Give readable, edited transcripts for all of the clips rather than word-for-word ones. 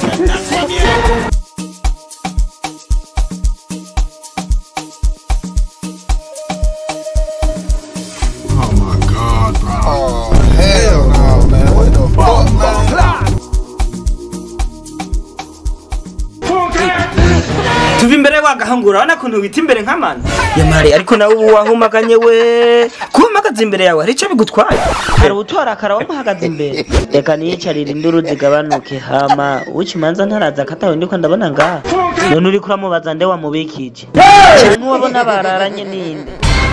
Take that from you. Oh my God, bro. Oh, hell no, man. What the fuck, man? Tuva imbere wagahangura urabona ukuntu wita imbere nk'amana yamari, ariko nawe ubu wahumaganye we kuhumagaza imbere yawe hari icyo bigutwaye. Hari utorakara wamuhagaze imbere. Reka niyicarire induru zigabanuke hama uca imanza ntaraza akatawe ndiko ndabona ngaha. None uriko uramubaza nde wamubikije canke uwabona bararanye ninde?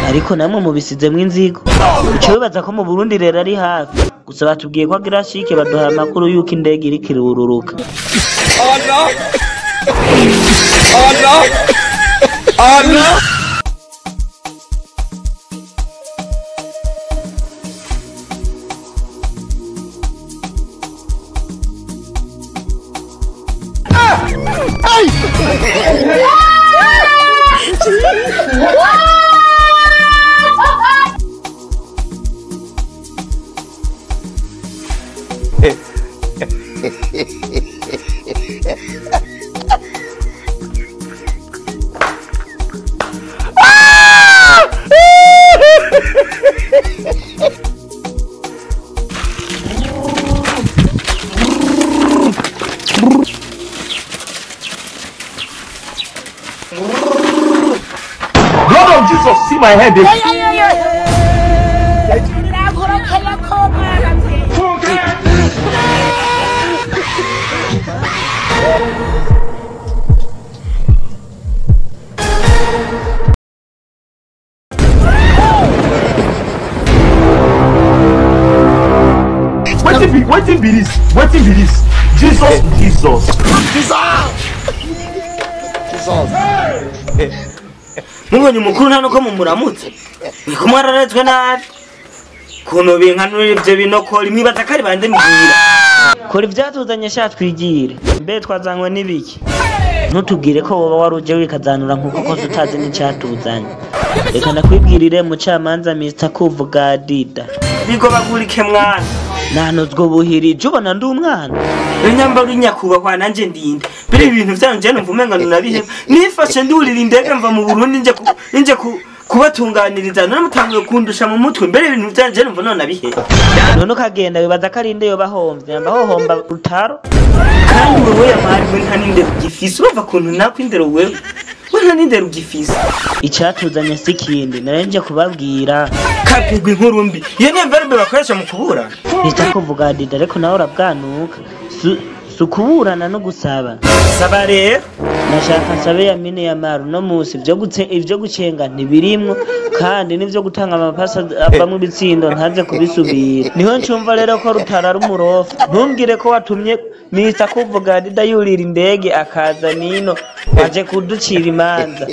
Ariko namwe mubisizemwo inzigo. Uca wibaza ko mu Burundi rero ari hafi. Gusa batubwiye ko agira shike, baduha amakuru yuko indege iriko irururuka. Blood of Jesus, see my head. Eh? Wetin be this? Wetin be this? Jesus, Jesus. Jesus. Mubonye umukuru nta nuko mumuramutse niko mwararetswe nabi kuntu binkanurira ivyo binokora mwibaza ko ari bande mbwira. Kora ivyatuzanye sha twigire. Mbe twazanywe n'ibiki? Ntutubwire ko woba wari uje wikazanura nkuko kose utazi n'icatuzanye. Reka ndakwibwirire mucamanza Mr. Kuvuga Dida. Bigobagurike mwana. Nanozwe buhirije ubona ndi umwana. Nyambaro nyakubahwa nanje ndinde biri ibintu vyanyu je numva umenga nunabiheba. Nifashe ndurira indege mva mu Burundi nje kubatunganiriza none mutanguye kundusha mu mutwe. Mbere ibintu vyanyu je numva none nabiheba. None ukagenda wibaza ko ari inde yoba ahomvye, namba hohomba Rutaro. Kandi wewe yamari we nta n'indero ugifise, urumva ukuntu nakwa indero wewe we nta n'indero ugifise. Icatuzanye si ikindi nari nje kubabwira. Kapigwa inkuru mbi iyo niyo verbe bakoresha mu kuburana. Mr. Kuvuga Dida, ariko nawe urabwanuka. Si ukuburana no gusaba. Saba rero. Nashaka nsabe ya mine ya maru no musi ivyo gucenga ntibirimwo, kandi n'ivyo gutanga amapasi avamwo ibitsindo ntaze kubisubira. Niho ncumva rero ko Rutara ari umurofa. Ntumbwire ko watumye Mr. Kuvuga Dida yurira indege akaza nino aje kuducira imanza.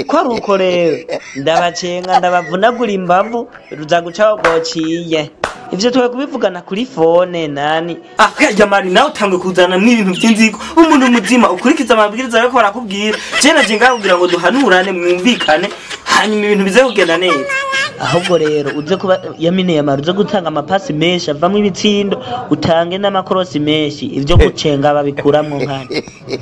Ko ari uko rero ndabacenga ndabavunagura imbavu ruza guca gociye. Ivyo twe kubivugana kuri fone nani? Ah, yamari nawe utangwe kuzana mw'ibintu by'inzigo. Umuntu muzima ukurikiza amabwiriza ariko barakubwira. Je naje ngakubwira ngo duhanurane mwumvikane hanyuma ibintu bize kugenda neza. Ahubwo rero uze kuba yamine yamara uze gutanga amapasi menshi avamwo ibitsindo, utange n'amakorosi menshi, ivyo gucenga babikuramwo nkana.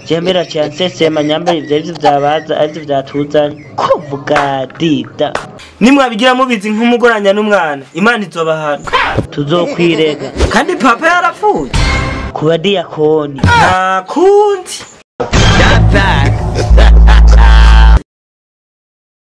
Jembera cyansesema nyambere ivyo arivyo vyabaza arivyo vyatuzanye. Kuvuga Dida. Nimwabigira mubizi nk'umugoranya n'umwana, Imana izobahana. Tuzokwirega. Kandi papa yarapfuye. Kuba diyakoni. Nta kundi.